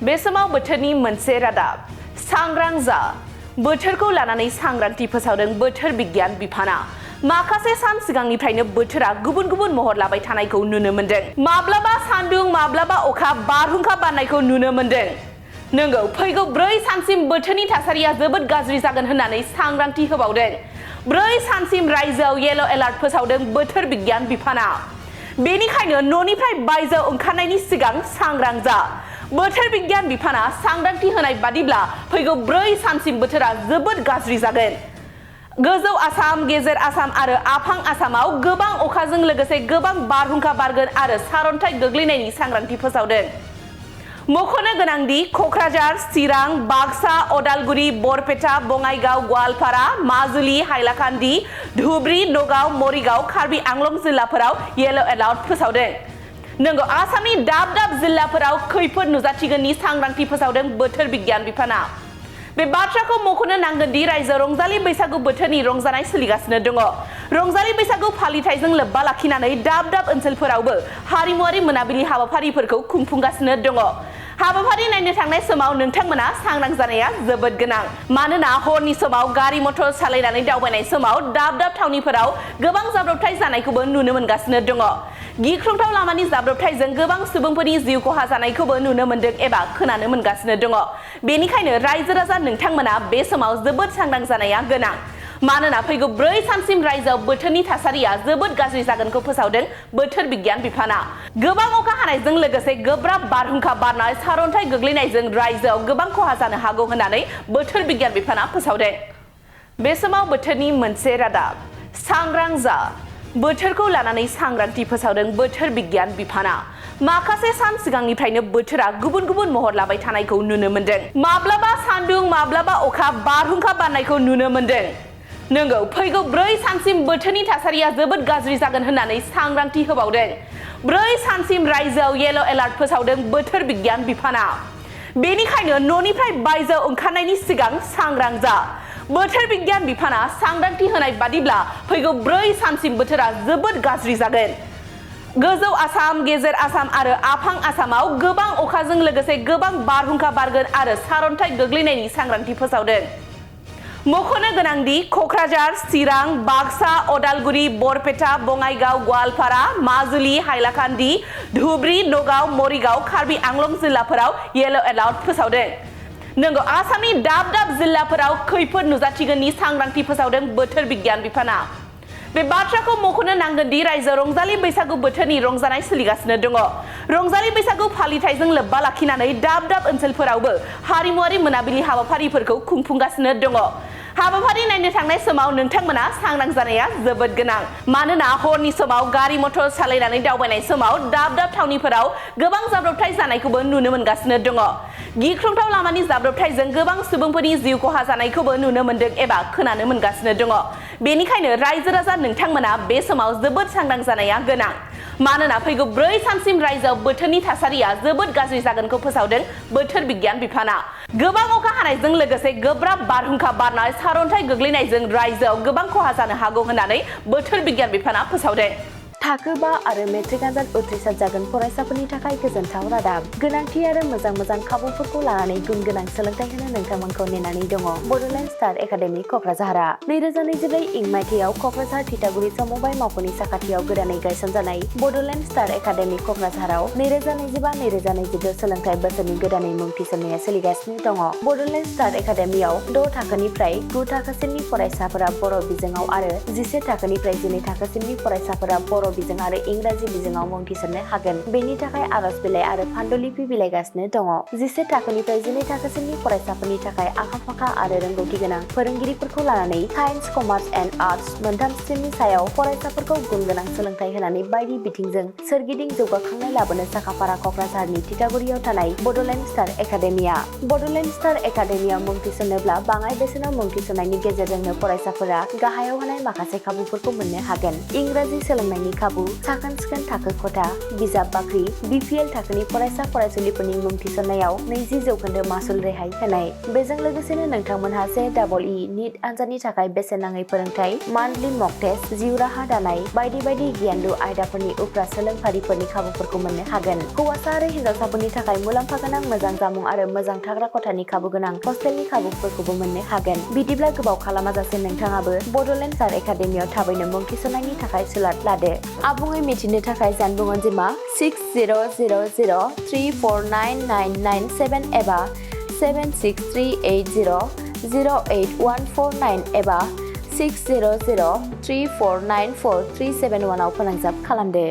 बे समाव बोथोरनि मोनसे रादाब सांग्रां जा बोथोरखौ लानानै सांग्रांथि फोसावदों बोथोर बिगियान बिफाना माखासे सान सिगांनिफ्रायनो बोथोरा गुबुन गुबुन महर लाबाय थानायखौ नुनो मोनदों माब्लाबा सान्दुं माब्लाबा अखा बारहुंखा बारनायखौ नुनो मोनदों नंगौ फैगौ 4 सानसिम बोथोरनि थासारिया जोबोद गाज्रि जागोन होननानै सांग्रांथि होबावदों 4 सानसिम रायजोआव येलो एलार्ट फोसावदों बोथोर बिगियान बिफाना बेनिखायनो न'निफ्राय बायजोआव ओंखारनायनि सिगां सांग्रां जा बोथोर बिगियान बिफाना सांग्रांथि होनाय बादिब्ला फैगौ 4 सानसिम बोथोरा जोबोद गाज्रि जागोन गोजौ आसाम गेजेर आसाम आरो आफां आसामाव गोबां अखाजों लोगोसे गोबां बारहुंखा बारगोन आरो सारन्थाइ गोग्लैनायनि सांग्रांथि फोसावदों मख'नो गोनांदि क'क्राझार चिरां बाक्सा अदालगुरि बरपेटा बङाइगाव गवालपारा माजुलि हाइलाकान्दि धुबरी नगाव मरिगाव कार्बि आंलं जिल्लाफोराव येलो एलार्ट फोसावदों नंगौ आसामनि दाब दाब जिल्लाफोराव खैफोद नुजाथिगोननि सांग्रांथि फोसावदों बोथोर बिगियान बिफाना बे बाथ्राखौ मख'नो नांगोन दि रायजो रंजालि बैसागु बोथोरनि रंजानाय सोलिगासिनो दङ रंजालि बैसागु फालिथायजों लोब्बा लाखिनानै दाब दाब ओनसोलफोरावबो हारिमुआरि मोनाबिलि हाबाफारिफोरखौ खुंफुंगासिनो दङ हाबाफारि नायनो थांनाय समाव नोंथांमोना सांग्रां जानाया जोबोद गोनां मानोना हरनि समाव गारि मटर सालायनानै दावबायनाय समाव दाब दाब थावनिफोराव गोबां जाब्रबथाय जानायखौबो नुनो मोनगासिनो दङ गिख्रंथाव लामानि जाब्रबथायजों गोबां सुबुंफोरनि जिउ खहा जानायखौबो नुनो मोनदों एबा खोनानो मोनगासिनो दङ बेनिखायनो रायजो राजा नोंथांमोना बे समाव जोबोद सांग्रां जानाया गोनां मानोना फैगौ 4 सानसिम रायजोआव बोथोरनि थासारिया जोबोद गाज्रि जागोनखौ फोसावदों बोथोर बिगियान बिफाना गोबां अखा हानायजों लोगोसे गोब्राब बारहुंखा बारनाय सारन्थाइ गोग्लैनायजों रायजोआव गोबां खहा जानो हागौ होननानै बोथोर बिगियान बिफाना फोसावदों बे समाव बोथोरनि मोनसे रादाब सांग्रां जा बोथोरखौ लानानै सांग्रांथि फोसावदों बोथोर बिगियान बिफाना माखासे सान सिगांनिफ्रायनो बोथोरा गुबुन गुबुन महर लाबाय थानायखौ नुनो मोनदों माब्लाबा सान्दुं माब्लाबा अखा बारहुंखा बारनायखौ नुनो मोनदों नंगौ फैगौ 4 सानसिम बोथोरनि थासारिया जोबोद गाज्रि जागोन होननानै सांग्रांथि होबावदों 4 सानसिम रायजोआव येलो एलार्ट फोसावदों बोथोर बिगियान बिफाना बेनिखायनो न'निफ्राय बायजोआव ओंखारनायनि सिगां सांग्रां जा बोथोर बिगियान बिफाना सांग्रांथि होनाय बादिब्ला फैगौ 4 सानसिम बोथोरा जोबोद गाज्रि जागोन गोजौ आसाम गेजेर आसाम आरो आफां आसामाव गोबां अखाजों लोगोसे गोबां बारहुंखा बारगोन आरो सारन्थाइ गोग्लैनायनि सांग्रांथि फोसावदों मख'नो गोनांदि क'क्राझार चिरां बाक्सा अदालगुरि बरपेटा बङाइगाव गवालपारा माजुलि हाइलाकान्दि धुबरी नगाव मरिगाव कार्बि आंलं जिल्लाफोराव येलो एलार्ट फोसावदों नंगौ आसामनि दाब दाब जिल्लाफोराव खैफोद नुजाथिगोननि सांग्रांथि फोसावदों बोथोर बिगियान बिफाना बे बाथ्राखौ मख'नो नांगोन दि रायजो रंजालि बैसागु बोथोरनि रंजानाय सोलिगासिनो दङ रंजालि बैसागु फालिथायजों लोब्बा लाखिनानै दाब दाब ओनसोलफोरावबो हारिमुआरि मोनाबिलि हाबाफारिफोरखौ खुंफुंगासिनो दङ हाबाफारि नायनो थांनाय समाव नोंथांमोना सांग्रां जानाया जोबोद गोनां मानोना हरनि समाव गारि मटर सालायनानै दावबायनाय समाव दाब दाब थावनिफोराव गोबां जाब्रबथाय जानायखौबो नुनो मोनगासिनो दङ गिख्रंथाव लामानि जाब्रबथायजों गोबां सुबुंफोरनि जिउ खहा जानायखौबो नुनो मोनदों एबा खोनानो मोनगासिनो दङ बेनिखायनो रायजो राजा नोंथांमोना बे समाव जोबोद सांग्रां जानाया गोनां मानोना फैगौ 4 सानसिम रायजोआव बोथोरनि थासारिया जोबोद गाज्रि जागोनखौ फोसावदों बोथोर बिगियान बिफाना गोबां अखा हानायजों लोगोसे गोब्राब बारहुंखा बारनाय सारन्थाइ गोग्लैनायजों रायजोआव गोबां खहा जानो हागौ होननानै बोथोर बिगियान बिफाना फोसावदों थाखो 5 आरो मेट्रिक आनजाद उथ्रिसार जागोन फरायसाफोरनि थाखाय गोजोनथाव रादाब गोनांथि आरो मोजां खाबुफोरखौ लानानै गुन गोनां सोलोंथाइ होनो नोंथांमोनखौ नेनानै दङ बड'लेण्ड स्टार एकाडेमि क'क्राझारआ 2024 इं मायथाइयाव क'क्राझार थिथागुरि समबाय मावख'नि साखाथियाव गोदानै गायसनजानाय बड'लेण्ड स्टार एकाडेमि क'क्राझाराव 2025-2026 सोलोंथाइ बोसोरनि गोदानै मुं थिसननाया सोलिगासिनो दङ बड'लेण्ड स्टार एकाडेमियाव 6 थाखोनिफ्राय 9 थाखोसिमनि फरायसाफोरा बर' बिजोङाव आरो 11 थाखोनिफ्राय 12 थाखोसिमनि फरायसाफोरा बर' बिजों आरो इंराजि बिजोङाव मुं थिसननो हागोन बेनि थाखाय आर'ज बिलाइ आरो फान्डुलिपि बिलाइगासिनो दङ 11 थाखोनिफ्राय 12 थाखोसिमनि फरायसाफोरनि थाखाय आखा-फाखा आरो रोंगौथि गोनां फोरोंगिरिफोरखौ लानानै साइन्स कमार्स एन्ड आर्टस मोनथाम स्ट्रिमनि सायाव फरायसाफोरखौ गुन गोनां सोलोंथाइ होनानै बायदि बिथिंजों सोरगिदिं जौगाखांनाय लाबोनो साखाफारा क'क्राझारनि थिथागुरियाव थानाय Bodoland star academia Bodoland star एकाडेमियाव मुं थिसननोब्ला बाङाइ बेसेनाव मुं थिसननायनि गेजेरजोंनो फरायसाफोरा गाहायाव होनाय माखासे खाबुफोरखौ मोननो हागोन इंराजि सोलोंनायनि खाबु, साखोन-सिखोन थाखो खथा, बिजाब बाख्रि, BPL थाखोनि फरायसा फरायसुलिफोरनि मुं थिसननायाव 20% मासुल रेहाय होनाय। बेजों लोगोसेनो नोंथांमोनहा JEE नीट आनजादनि थाखाय बेसेन नाङै फोरोंथाय, मान्थलि मक टेस्ट, जिउ राहा दानाय बायदि बायदि गियानलु आयदाफोरनि उफ्रा सोलोंफारिफोरनि खाबुफोरखौ मोननो हागोन। हौवासा आरो हिन्जावसाफोरनि थाखाय मुलाम्फा गोनां मोजां जामुं आरो मोजां थाग्रा खथानि खाबु गोनां हस्टेलनि खाबुफोरखौबो मोननो हागोन। बिदिब्ला गोबाव खालामाजासे नोंथाङाबो बड'लेण्ड स्टार एकाडेमियाव थाबैनो मुं थिसननायनि थाखाय सुलाद लादो। आबुङै मिथिनो थाखाय जानबुं अनजिमा 6000349997 एबा 7638008149 एबा 6003494371 आव फोनांजाब खालामदो।